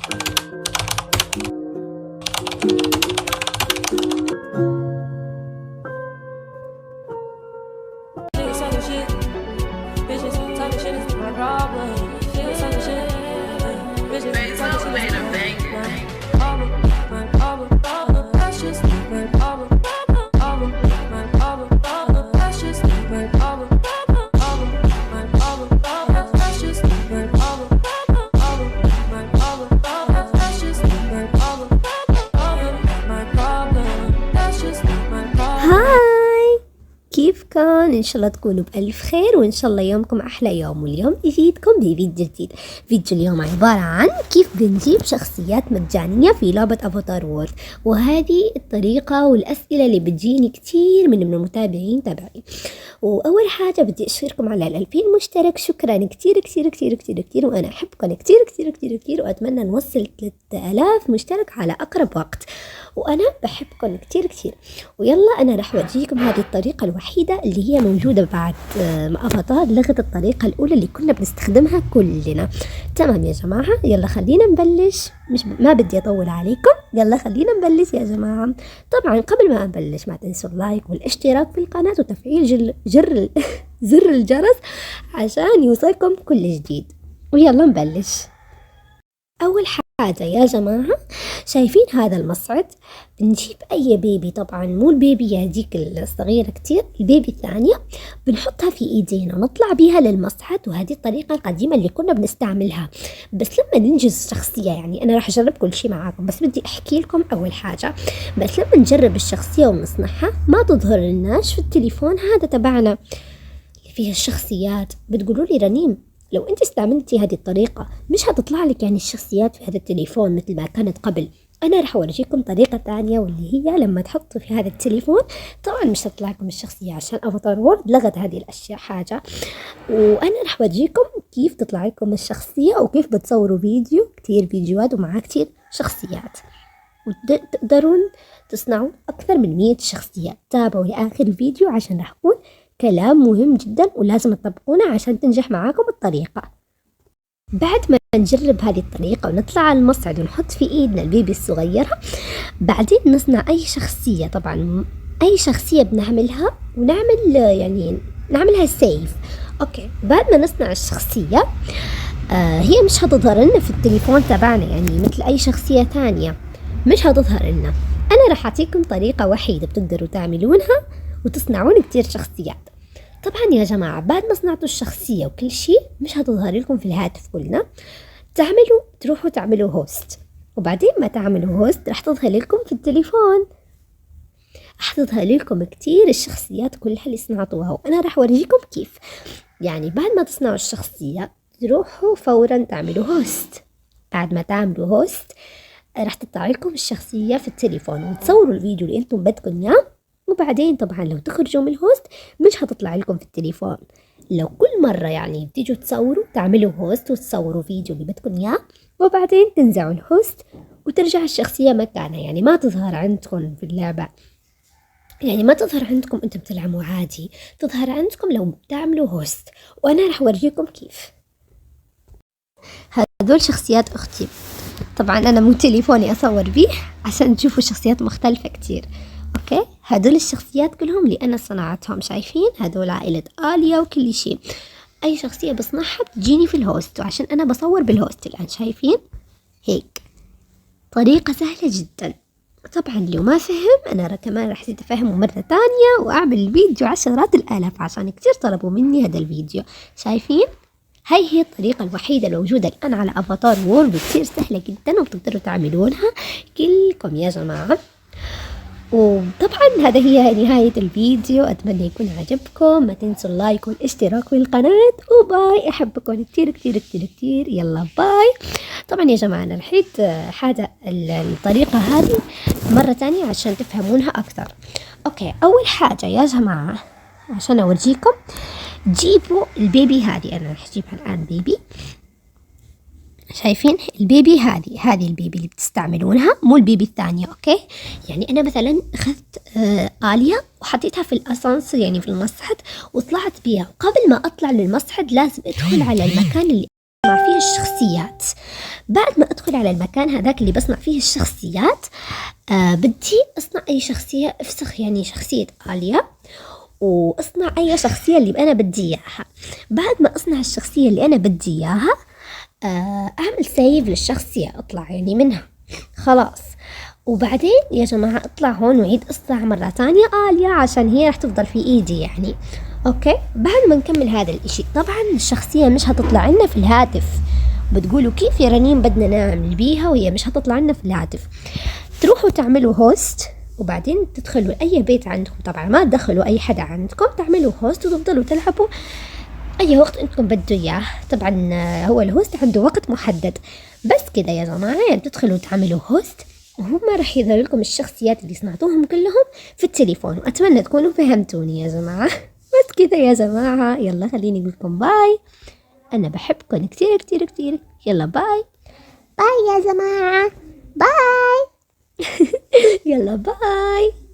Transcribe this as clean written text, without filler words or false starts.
Niggas talking shit. Bitches talking shit is my problem. Niggas talking shit. Bitches talking Faisal shit made is a banger. my problem. My problem. That's just my problem. Problem. My problem. That's just my problem. Problem. My problem. That's just my problem. Problem. My problem. That's just my problem. Problem. My problem. That's just my problem. Hi، كيفكن؟ إن شاء الله تكونوا بألف خير، وإن شاء الله يومكم أحلى يوم. واليوم إجيتكم بفيديو جديد. فيديو اليوم عبارة عن كيف بنجيب شخصيات مجانية في لعبة Avatar World، وهذه الطريقة والأسئلة اللي بتجيني كتير من المتابعين تبعي. وأول حاجة بدي أشكركم على ال2000 مشترك، شكرا كتير كتير كتير كتير كتير، وأنا أحبكم كتير كتير كتير كتير، وأتمنى نوصل 3000 مشترك على أقرب وقت، وأنا بحبكم كتير كتير. ويلا أنا راح أورجيكم هذه الطريقة الوحيدة اللي هي موجودة بعد ما أفاتار لغت الطريقة الأولى اللي كنا بنستخدمها كلنا. تمام يا جماعة، يلا خلينا نبلش، مش ما بدي أطول عليكم، يلا خلينا نبلش يا جماعة. طبعا قبل ما أبلش ما تنسوا ال like والاشتراك في القناة وتفعيل زر الجرس عشان يوصلكم كل جديد. ويلا نبلش. أول حاجة يا جماعة، شايفين هذا المصعد؟ بنجيب أي baby، طبعا مو ال baby هذيك الصغيرة كتير، ال baby الثانية بنحطها في إيدينا ونطلع بيها للمصعد. وهذه الطريقة القديمة اللي كنا بنستعملها، بس لما ننجز الشخصية، يعني أنا راح أجرب كل شيء معاكم، بس بدي أحكي لكم أول حاجة. بس لما نجرب الشخصية ونصنعها ما تظهر لناش في التليفون هذا تبعنا اللي فيه الشخصيات. بتقولوا لي رنيم لو انت استعملتي هذه الطريقة مش هتطلع لك يعني الشخصيات في هذا التليفون مثل ما كانت قبل. انا راح اورجيكم طريقة ثانية، واللي هي لما تحطوا في هذا التليفون طبعا مش هتطلع لكم الشخصية عشان Avatar World لغت هذه الاشياء حاجة. وانا راح اورجيكم كيف تطلع لكم الشخصية وكيف بتصوروا فيديو، كتير فيديوهات ومعاه كتير شخصيات، وتقدرون تصنعوا اكثر من 100 شخصية. تابعوا لاخر الفيديو عشان راح اقول كلام مهم جدا ولازم تطبقونه عشان تنجح معاكم الطريقة. بعد ما نجرب هذه الطريقة ونطلع على المصعد ونحط في ايدنا ال baby الصغيرة، بعدين نصنع اي شخصية. طبعا اي شخصية بنعملها ونعمل يعني نعملها save. okay، بعد ما نصنع الشخصية هي مش هتظهر لنا في التليفون تبعنا، يعني مثل اي شخصية ثانية مش هتظهر لنا. انا راح اعطيكم طريقة وحيدة بتقدروا تعملونها وتصنعون كتير شخصيات. طبعا يا جماعة بعد ما صنعتوا الشخصية وكل شيء مش هتظهر لكم في الهاتف قلنا، تروحوا تعملوا host، وبعدين ما تعملوا host راح تظهر لكم في التليفون، راح تظهر لكم كتير الشخصيات كلها اللي صنعتوها. وأنا راح أورجيكم كيف. يعني بعد ما تصنعوا الشخصية تروحوا فورا تعملوا host، بعد ما تعملوا host راح تطلع لكم الشخصية في التليفون وتصوروا الفيديو اللي انتم بدكم اياه. وبعدين طبعا لو تخرجوا من ال host مش هتطلع لكم في التليفون. لو كل مرة يعني بتيجوا تصوروا تعملوا host وتصوروا فيديو اللي بدكم اياه، وبعدين تنزعوا ال host وترجع الشخصية مكانها، يعني ما تظهر عندكم في اللعبة، يعني ما تظهر عندكم انتم بتلعبوا عادي، تظهر عندكم لو بتعملوا host. وانا راح اورجيكم كيف. هذول شخصيات اختي، طبعا انا مو تليفوني اصور بيه عشان تشوفوا شخصيات مختلفة كتير. okay، هدول الشخصيات كلهم اللي انا صنعتهم، شايفين هدول عائلة آليا وكل شيء. اي شخصية بصنعها بتجيني في ال host، وعشان انا بصور بال host الان، شايفين هيك طريقة سهلة جدا. طبعا لو ما فهم انا كمان راح ازيد افهمه مرة تانية واعمل الفيديو عشرات الالاف عشان كتير طلبوا مني هذا الفيديو. شايفين هاي هي الطريقة الوحيدة الموجودة الآن على Avatar World، كتير سهلة جدا وبتقدروا تعملونها كلكم يا جماعة. وطبعا هذا هي نهاية الفيديو، أتمنى يكون عجبكم. ما تنسوا ال like والاشتراك في القناة، و bye. أحبكم كتير كتير كتير كتير، يلا bye. طبعا يا جماعة أنا رحيت حاجة الطريقة هذه مرة تانية عشان تفهمونها أكثر. okay، أول حاجة يا جماعة عشان أورجيكم، جيبوا ال baby هذه، أنا رح أجيبها الآن baby. شايفين ال baby هذه، هذه ال baby اللي بتستعملونها، مو ال baby الثانية. okay، يعني أنا مثلا أخذت آليا وحطيتها في الأسانسير، يعني في المصعد، وطلعت بيها. قبل ما أطلع للمصعد لازم أدخل على المكان اللي فيه الشخصيات. بعد ما ادخل على المكان هذاك اللي بصنع فيه الشخصيات، بدي اصنع اي شخصية، افسخ يعني شخصية آليا واصنع اي شخصية اللي انا بدي اياها. بعد ما اصنع الشخصية اللي انا بدي اياها، اعمل save للشخصية، اطلع يعني منها خلاص. وبعدين يا جماعة اطلع هون وعيد اصنع مرة تانية آليا عشان هي رح تفضل في ايدي يعني. okay، بعد ما نكمل هذا الاشي طبعا الشخصية مش هتطلع لنا في الهاتف. بتقولوا كيف يا رنيم بدنا نعمل بيها وهي مش هتطلع لنا في الهاتف؟ تروحوا تعملوا host وبعدين تدخلوا اي بيت عندكم، طبعا ما تدخلوا اي حدا عندكم، تعملوا host وتفضلوا تلعبوا اي وقت انتم بدوا اياه. طبعا هو ال host عنده وقت محدد بس كذا يا جماعة، يعني تدخلوا تعملوا host وهم راح يظهروا لكم الشخصيات اللي صنعتوهم كلهم في التليفون. واتمنى تكونوا فهمتوني يا جماعة. بس كذا يا جماعة، يلا خليني اقول لكم bye، انا بحبكم كتير كتير كتير. يلا bye bye يا جماعة، bye. يلا bye.